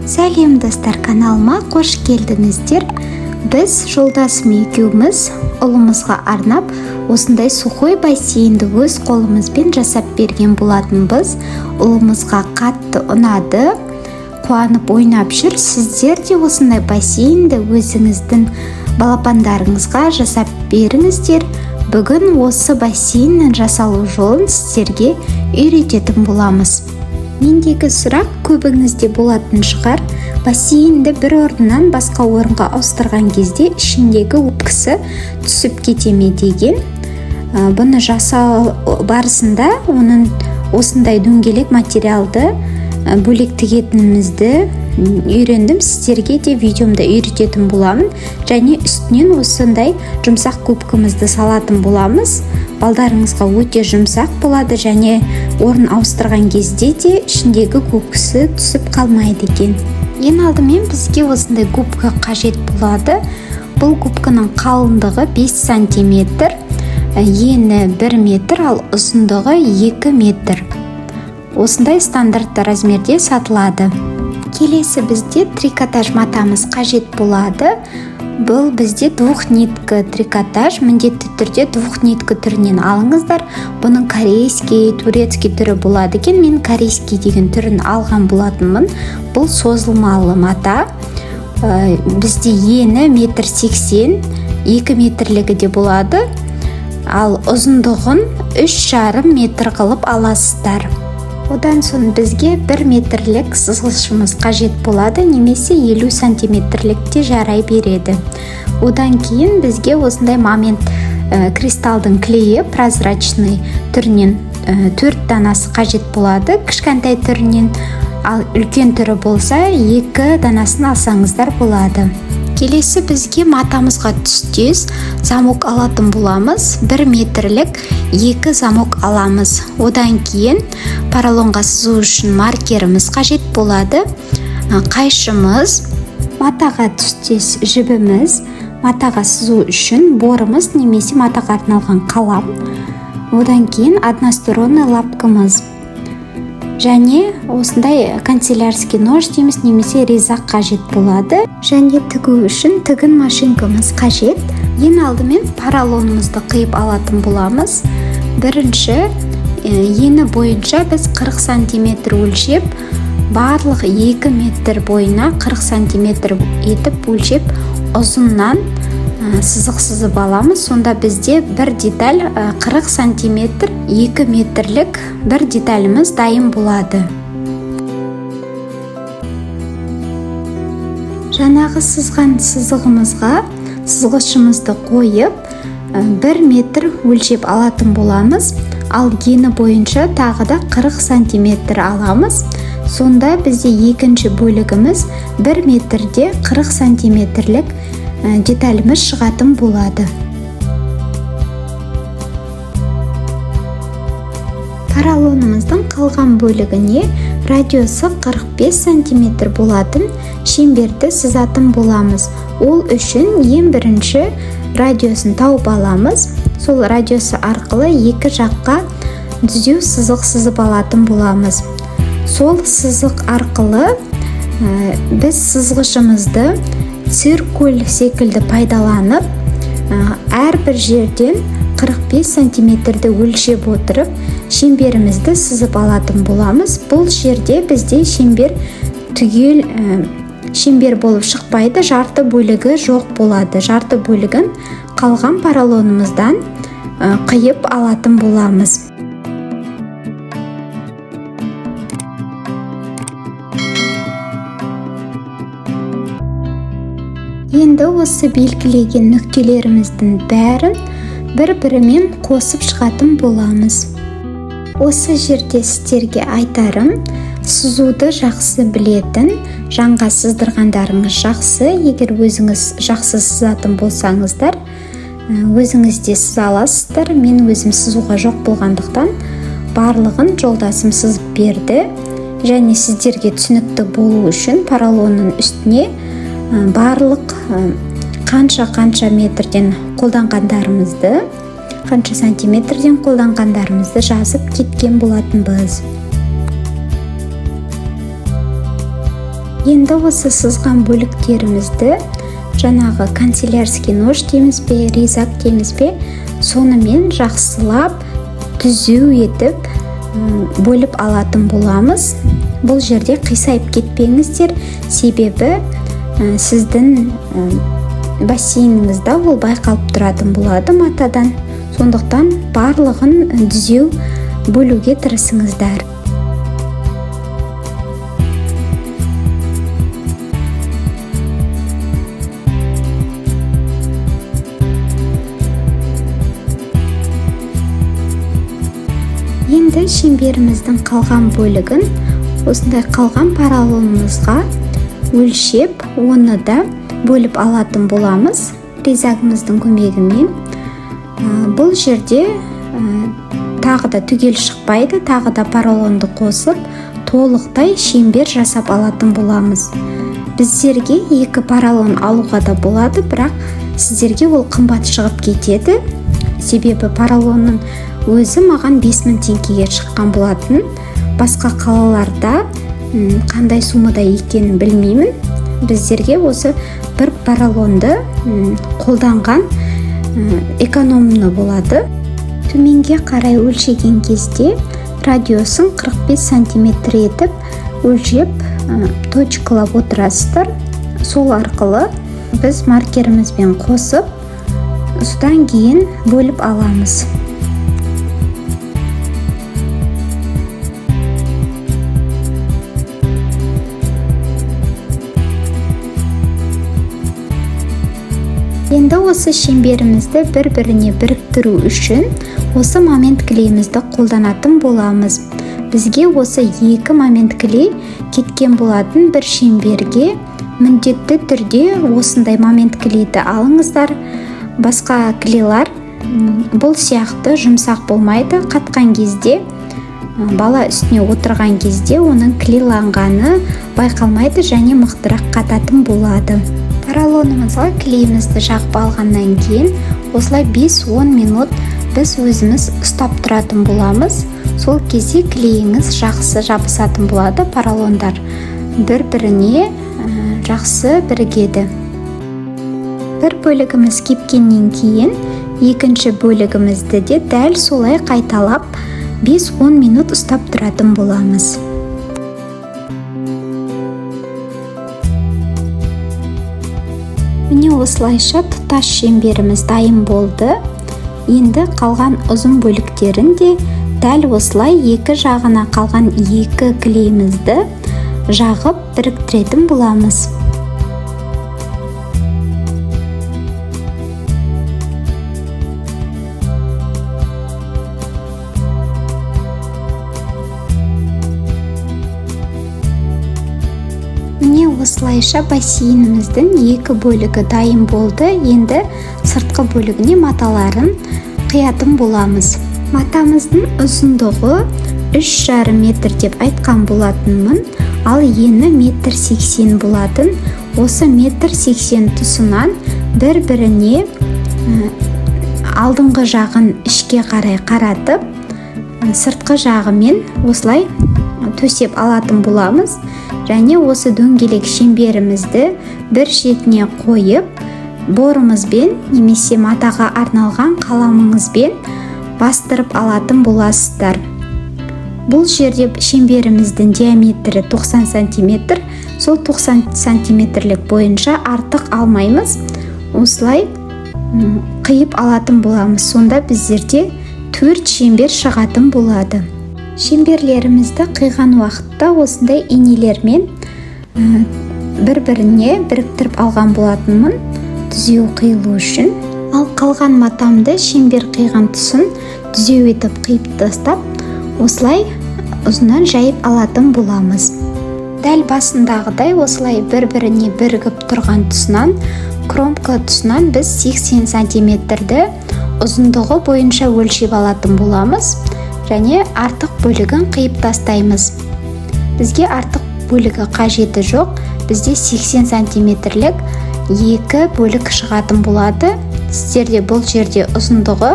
Сәлем, достар! Каналыма қош келдіңіздер! Біз жолдасым екеуміз ұлымызға арнап осындай сухой бассейнді өз қолымызбен жасап берген болатынбыз. Ұлымызға қатты ұнады, қуанып ойнап жүр. Сіздер де осындай бассейнді өзіңіздің балапандарыңызға жасап беріңіздер. Бүгін осы бассейннің жасалу жолын сіздерге үйрететін боламыз. Мендегі сұрақ көбіңізде болатын шығар: бассейнді бір орыннан басқа орынға ауыстырған кезде ішіндегі губкасы түсіп кете ме деген. Бұны жасау барысында оның осындай дөңгелек материалды бөлек тігетінімізді үйрендім. Сіздерге де видеомда үйрететін боламын. Және үстінен осындай жұмсақ губкамызды салатын боламыз. Балдарыңызға өте жұмсақ болады және орын ауыстырған кезде де ішіндегі губкасы түсіп қалмайды екен. Ең алдымен бізге осындай губка қажет болады. Бұл губканың қалыңдығы 5 сантиметр, ені 1 метр, ал ұзындығы 2 метр. Осындай стандартты размерде сатылады. Келесі бізде трикотаж матамыз қажет болады. Бұл бізде двухнитка трикотаж. Міндетті түрде двухнитка түрінен алыңыздар. Бұның корейский, турецкий түрі болады екен. Мен корейский деген түрін алған болатынмын. Бұл созылмалы мата. Бізде ені 1,80 метр, 2 метрлігі де болады, ал ұзындығын 3,5 метр қылып аласыздар. Одан соң бізге 1 метрлік сызғышымыз қажет болады немесе 50 сантиметрлік те жарай береді. Одан кейін бізге осындай момент кристалдың клейі прозрачный түрінен төрт данасы қажет болады кішкентай түрінен, ал үлкен түрі болса, екі данасын алсаңыздар болады. Келесі бізге матамызға түстес замок алатын боламыз. 1 метрлік екі замок аламыз. Одан кейін поролонға сызу үшін маркеріміз қажет болады, қайшымыз, матаға түстес жібіміз, матаға сызу үшін борымыз немесе матаға арналған қалам, одан кейін односторонний лапкамыз және осындай канцелярский нож дейміз немесе резак қажет болады. Және тігу үшін тігін машинкамыз қажет. Ең алдымен поролонымызды қиып алатын боламыз. Бірінші ені бойынша біз 40 сантиметр өлшеп, барлық 2 метр бойына 40 сантиметр етіп өлшеп, ұзыннан сызық сызып аламыз. Сонда бізде бір деталь 40 сантиметр, 2 метрлік бір деталіміз дайын болады. Жаңағы сызған сызығымызға сызғышымызды қойып, 1 метр өлшеп алатын боламыз. Ал ені бойынша тағы да 40 сантиметр аламыз. Сонда бізде екінші бөлігіміз 1 метрде 40 сантиметрлік деталіміз шығатын болады. Поролонымыздың қалған бөлігіне радиусы 45 сантиметр болатын шеңберді сызатын боламыз. Ол үшін ең бірінші радиусын тауып аламыз. Сол радиусы арқылы екі жаққа түзу сызық сызып алатын боламыз. Сол сызық арқылы біз сызғышымызды циркуль секілді пайдаланып, әрбір жерден 45 сантиметрді өлшеп отырып, шеңберімізді сызып алатын боламыз. Бұл жерде бізде шеңбер түгел шеңбер болып шықпайды, жарты бөлігі жоқ болады. Жарты бөлігін қалған поролонымыздан қиып алатын боламыз. Енді осы белгілеген нүктелеріміздің бәрін бір-бірімен қосып шығатын боламыз. Осы жерде сіздерге айтарым: сызуды жақсы білетін жанға сыздырғандарыңыз жақсы. Егер өзіңіз жақсы сызатын болсаңыздар, өзіңіз де сыза аласыздар. Мен өзім сызуға жоқ болғандықтан, барлығын жолдасым сызып берді. Және сіздерге түсінікті болу үшін поролонның үстіне барлық қанша қанша метрден қолданғандарымызды, қанша сантиметрден қолданғандарымызды жазып кеткен болатынбыз. Енді осы сызған бөліктерімізді жаңағы канцелярский нож дейміз бе, резак дейміз бе, сонымен жақсылап түзу етіп бөліп алатын боламыз. Бұл жерде қисайып кетпеңіздер, себебі сіздің бассейніңізде ол байқалып тұратын болады матадан. Сондықтан барлығын түзеу бөлуге тырысыңыздар. Енді шеңберіміздің қалған бөлігін осындай қалған поролонымызға өлшеп, оны да бөліп алатын боламыз резагымыздың көмегімен. Бұл жерде тағы да түгел шықпайды, тағы да поролонды қосып толықтай шеңбер жасап алатын боламыз. Біздерге 2 поролон алуға да болады, бірақ сіздерге ол қымбат шығып кетеді. Себебі поролонның өзі маған 5000 теңгеге шыққан болатын. Басқа қалаларда қандай суммада екенін білмеймін. Біздерге осы бір поролонды қолданған экономны болады. Төменге қарай өлшеген кезде радиусын 45 сантиметр етіп өлшеп, точкалап отырасыздар. Сол арқылы біз маркерімізбен қосып, содан кейін бөліп аламыз. Енді осы шеңберімізді бір-біріне біріктіру үшін осы момент клейімізді қолданатын боламыз. Бізге осы 2 момент клей кеткен болатын бір шеңберге. Міндетті түрде осындай момент клейді алыңыздар. Басқа клейлар бұл сияқты жұмсақ болмайды. Қатқан кезде, бала үстіне отырған кезде оның клейланғаны байқалмайды және мықтырақ қататын болады. Поролонымызға клейімізді жағып алғаннан кейін осылай 5-10 минут біз өзіміз ұстап тұратын боламыз. Сол кезде клейіңіз жақсы жабысатын болады, поролондар бір-біріне жақсы бірігеді. Бір бөлігіміз кепкеннен кейін екінші бөлігімізді де дәл солай қайталап 5-10 минут ұстап тұратын боламыз. Міне осылайша тұтас шеңберіміз дайын болды. Енді қалған ұзын бөліктерін де дәл осылай екі жағына қалған 2 клейімізді жағып біріктіретін боламыз. Міне осылайша бассейніміздің 2 бөлігі дайын болды. Енді сыртқы бөлігіне маталарын қиятын боламыз. Матамыздың ұзындығы үш жарым метр деп айтқан болатынмын, ал ені метр сексен болатын. Осы метр сексен тұсынан бір-біріне, алдыңғы жағын ішке қарай қаратып, сыртқы жағымен осылай төсеп алатын боламыз. Және осы дөңгелек шеңберімізді бір шетіне қойып, борымызбен немесе матаға арналған қаламыңызбен бастырып алатын боласыздар. Бұл жерде шеңберіміздің диаметрі 90 сантиметр, сол 90 сантиметрлік бойынша артық алмаймыз. Осылай қиып алатын боламыз. Сонда біздерде 4 шеңбер шығатын болады. Шеңберлерімізді қиған уақытта осындай инелермен бір-біріне біріктіріп алған болатынмын, түзеу қиылу үшін. Ал қалған матамды шеңбер қиған тұсын түзеу етіп қиып тастап, осылай ұзыннан жайып алатын боламыз. Дәл басындағыдай осылай бір-біріне бірігіп тұрған тұсынан, кромка тұсынан біз 80 сантиметрді ұзындығы бойынша өлшеп алатын боламыз. Және артық бөлігін қиып тастаймыз. Бізге артық бөлігі қажеті жоқ. Бізде 80 сантиметрлік 2 бөлік шығатын болады. Сіздерде бұл жерде ұзындығы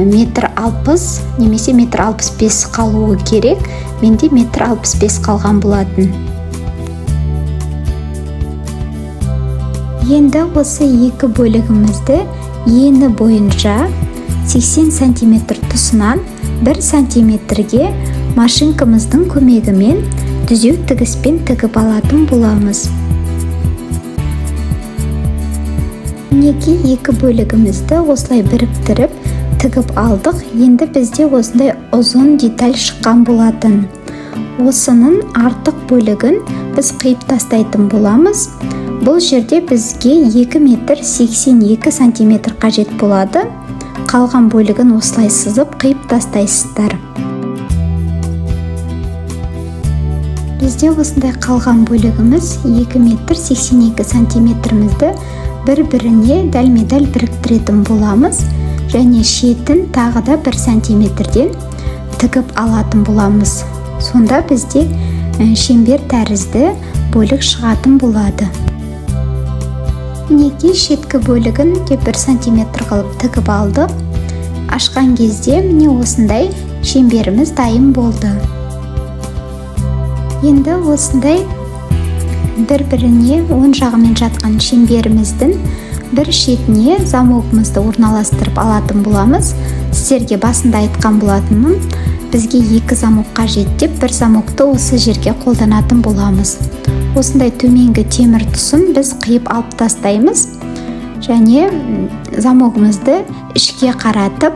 метр алпыс немесе метр алпыс бес қалуы керек. Менде метр алпыс бес қалған болатын. Енді осы екі бөлігімізді ені бойынша 80 сантиметр тұсынан 1 сантиметрге машинкамыздың көмегімен түзеу тігіспен тігіп алатын боламыз. Мінекей, екі бөлігімізді осылай біріктіріп тігіп алдық. Енді бізде осындай ұзын деталь шыққан болатын. Осының артық бөлігін біз қиып тастайтын боламыз. Бұл жерде бізге 2 метр 82 сантиметр қажет болады. Қалған бөлігін осылай сызып қиып тастайсыздар. Бізде осындай қалған бөлігіміз 2 метр 82 сантиметрімізді бір-біріне дәлме-дәл біріктіретін боламыз және шетін тағы да 1 сантиметрден тігіп алатын боламыз. Сонда бізде шеңбер тәрізді бөлік шығатын болады. Мінекей, шеткі бөлігін де 1 сантиметр қылып тігіп алдық. Ашқан кезде міне осындай шеңберіміз дайын болды. Енді осындай бір-біріне оң жағымен жатқан шеңберіміздің бір шетіне замогымызды орналастырып алатын боламыз. Сіздерге басында айтқан болатынмын, бізге екі замок қажет деп, бір замокты осы жерге қолданатын боламыз. Осындай төменгі темір тұсын біз қиып алып тастаймыз және замогымызды ішке қаратып,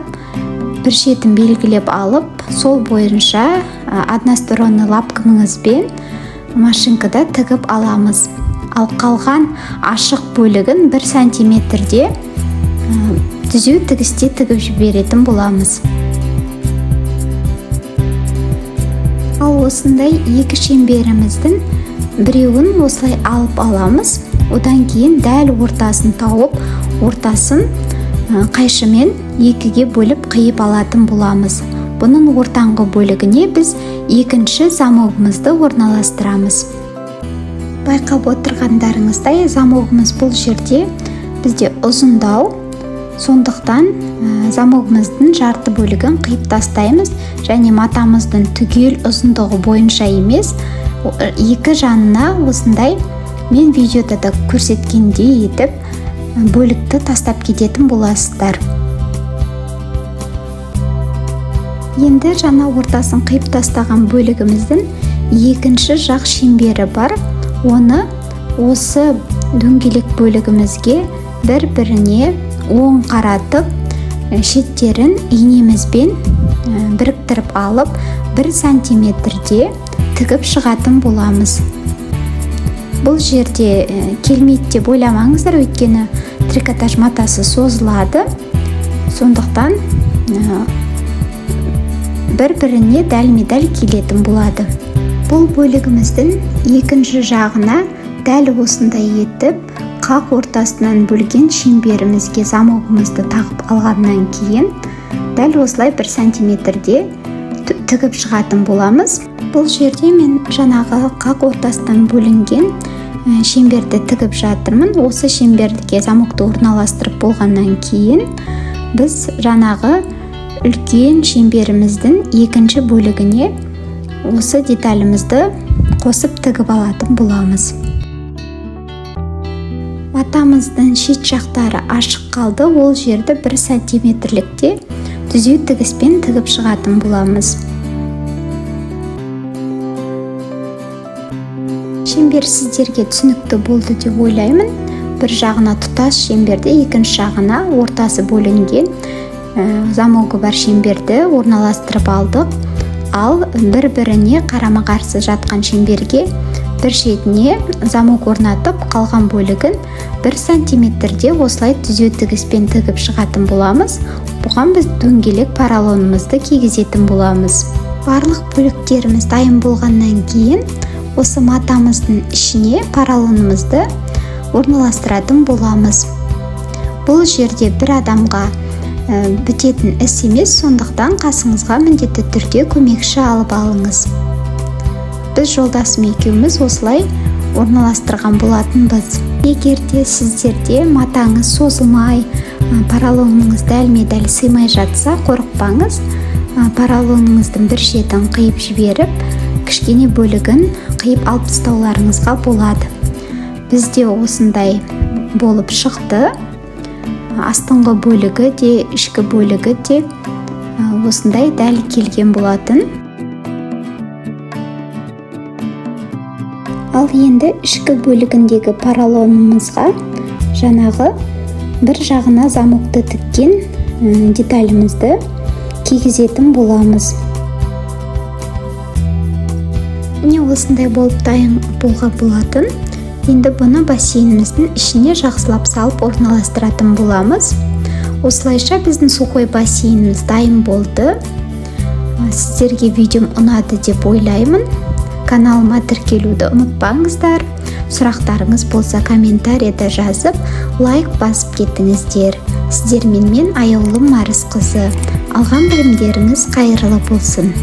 бір шетін белгілеп алып, сол бойынша односторонний лапкамызбен машинкада тігіп аламыз. Ал қалған ашық бөлігін 1 сантиметрде түзу тігісте тігіп жіберетін боламыз. Ал осындай екі шеңберіміздің біреуін осылай алып аламыз. Одан кейін дәл ортасын тауып, ортасын қайшымен екіге бөліп қиып алатын боламыз. Бұның ортаңғы бөлігіне біз екінші замогымызды орналастырамыз. Байқап отырғандарыңыздай, замогымыз бұл жерде бізде ұзындау, сондықтан замогымыздың жарты бөлігін қиып тастаймыз және матамыздың түгел ұзындығы бойынша емес, екі жанына осындай мен видеода да көрсеткендей етіп бөлікті тастап кететін боласыздар. Енді жаңа ортасын қиып тастаған бөлігіміздің екінші жақ шеңбері бар. Оны осы дөңгелек бөлігімізге бір-біріне оң қаратып, шеттерін инемізбен біріктіріп алып, 1 сантиметрде тігіп шығатын боламыз. Бұл жерде келмейді деп ойламаңыздар, өйткені трикотаж матасы созылады. Сондықтан бір-біріне дәлме-дәл келетін болады. Бұл бөлігіміздің екінші жағына дәл осындай етіп қақ ортасынан бөлген шеңберімізге замогымызды тағып алғаннан кейін дәл осылай 1 сантиметрде тігіп шығатын боламыз. Бұл жерде мен жаңағы қақ ортасынан бөлінген шеңберді тігіп жатырмын. Осы шеңберге замокты орналастырып болғаннан кейін біз жаңағы үлкен шеңберіміздің екінші бөлігіне осы деталімізді қосып тігіп алатын боламыз. Матамыздың шет жақтары ашық қалды, ол жерді 1 сантиметрлікте түзу тігіспен тігіп шығатын боламыз. Шеңбер сіздерге түсінікті болды деп ойлаймын. Бір жағына тұтас шеңберді, екінші жағына ортасы бөлінген замогы бар шеңберді орналастырып алдық. Ал бір-біріне қарама-қарсы жатқан шеңберге бір шетіне замок орнатып, қалған бөлігін 1 сантиметрде осылай түзу тігіспен тігіп шығатын боламыз. Бұған біз дөңгелек поролонымызды кигізетін боламыз. Барлық бөліктеріміз дайын болғаннан кейін осы матамыздың ішіне поролонымызды орналастыратын боламыз. Бұл жерде бір адамға бітетін іс емес, сондықтан қасыңызға міндетті түрде көмекші алып алыңыз. Біз жолдасым екеуміз осылай орналастырған болатынбыз. Егер де сіздерде матаңыз созылмай, поролоныңыз дәлме-дәл сыймай жатса, қорықпаңыз. Поролоныңыздың бір шетін қиып жіберіп, кішкене бөлігін қиып алып тастауларыңызға болады. Бізде осындай Болып шықты. Астыңғы бөлігі де, ішкі бөлігі де осындай дәл келген болатын. Ал енді ішкі бөлігіндегі поролонымызға жаңағы бір жағына замокты тіккен деталімізді кигізетін боламыз. Міне, осындай болып дайын болған болатын. Енді бұны бассейніміздің ішіне жақсылап салып орналастыратын боламыз. Осылайша біздің сухой бассейніміз дайын болды. Сіздерге видеом ұнады деп ойлаймын. Каналыма тіркелуді ұмытпаңыздар. Сұрақтарыңыз болса, комментарийда жазып, лайк басып кетіңіздер. Сіздермен мен, Аяулым Марысқызы. Алған білімдеріңіз қайырлы болсын.